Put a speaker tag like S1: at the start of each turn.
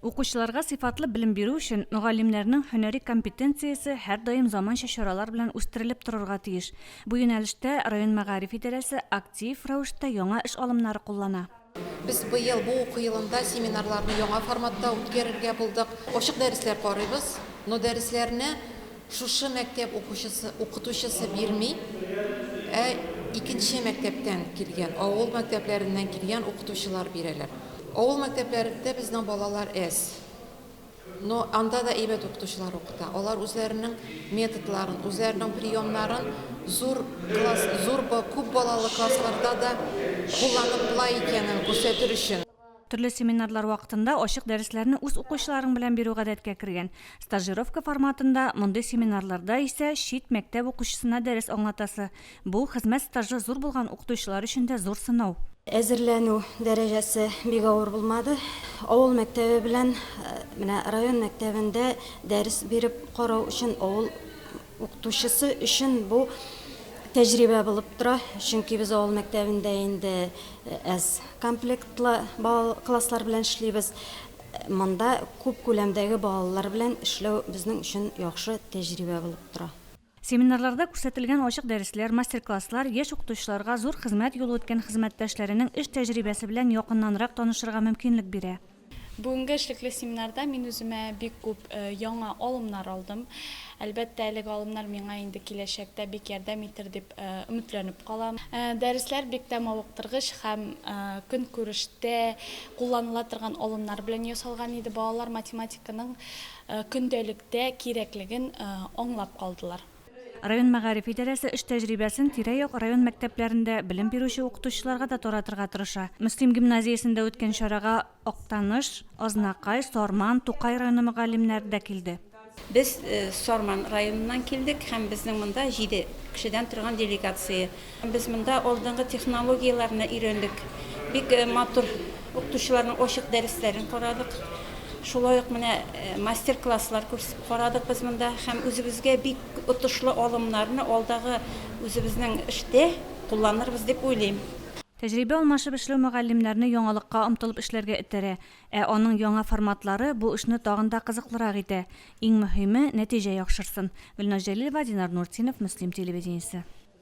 S1: Укучыларга сыйфатлы белем бирү өчен мөгаллимнәрнең һөнәри компетенциясе һәрдаим заманча чаралар белән үстерелеп торырга тиеш. Бу юнәлештә район мәгариф идарәсе актив рәвештә яңа эш алымнары куллана.
S2: Без быел бу уку елында семинарларны яңа форматта үткәрергә булдык. Ачык дәресләр карыйбыз, но дәресләрне шушы мәктәп укучысы, укытучысы бирми, ә икенче мәктәптән килгән, авыл мәктәпләреннән килгән укытучылар бирәләр. Авыл мәктәпләрендә безнең балалар әз. Но анда да әйбәт укытучылар укыта. Алар үзләренең методларын, үзләренең приемнарын зур класс, зур күп балалы классларда да кулланып була икәнен күрсәтер өчен.
S1: Төрле семинарлар вакытында ачык дәресләрне үз укучыларың белән бирү гадәткә кергән. Стажировка форматында мондый семинарларда исә чит мәктәп укучысына дәрес аңлатасы. Бу, хезмәт стажы зур булган укытучылар өчен дә зур сынау.
S3: Әзерләнү дәрәҗәсе бик авыр булмады. Авыл мәктәбе белән менә район мәктәбендә дәрес биреп карау өчен авыл укытучысы өчен бу тәҗрибә булып тора. Чөнки без авыл мәктәбендә инде әз комплектлы класслар белән эшлибез. Монда күп күләмдәге балалар белән эшләү безнең өчен яхшы тәҗрибә булып тора.
S1: Семинарларда күрсәтелгән ачык дәресләр, мастер-класслар яшь укытучыларга зур хезмәт юлы үткән хезмәттәшләренең эш тәҗрибәсе белән якыннанрак танышырга мөмкинлек бирә.
S4: Бүгенге эшлекле семинарда мин үземә бик күп яңа алымнар алдым. Әлбәттә, әлеге алымнар миңа инде киләчәктә бик ярдәм итер дип өметләнеп калам. Дәресләр бик тә мавыктыргыч һәм көнкүрештә кулланыла торган алымнар белән ясалган иде. Балалар математиканың көндәлектә кирәклеген аңлап калдылар.
S1: Район мәгариф идарәсе эш тәҗрибәсен тирә-як район мәктәпләрендә белем бирүче укытучыларга да таратырга тырыша. Мөслим гимназиясендә үткән чарага Актаныш, Азнакай, Сарман, Тукай районы мөгаллимнәре дә килде.
S5: Без Сарман районыннан килдек һәм безнең монда җиде кешедән торган делегация. Без монда алдынгы технологияләрне өйрәндек. Бик матур укытучыларның ачык дәресләрен карадык. Шулай ук менә мастер-класслар карадык без монда һәм үзебезгә бик отышлы алымнарны алдагы үзебезнең эштә кулланырбыз дип уйлыйм.
S1: Тәҗрибә алмашып эшләү мөгаллимнәрне яңалыкка омтылып эшләргә этәрә, ә аның яңа форматлары бу эшне тагын да кызыклырак итә. Иң мөһиме, нәтиҗә яхшырсын. Гөлназ Җәлилова, Динар Нуртдинов, Мөслим телевидениесе.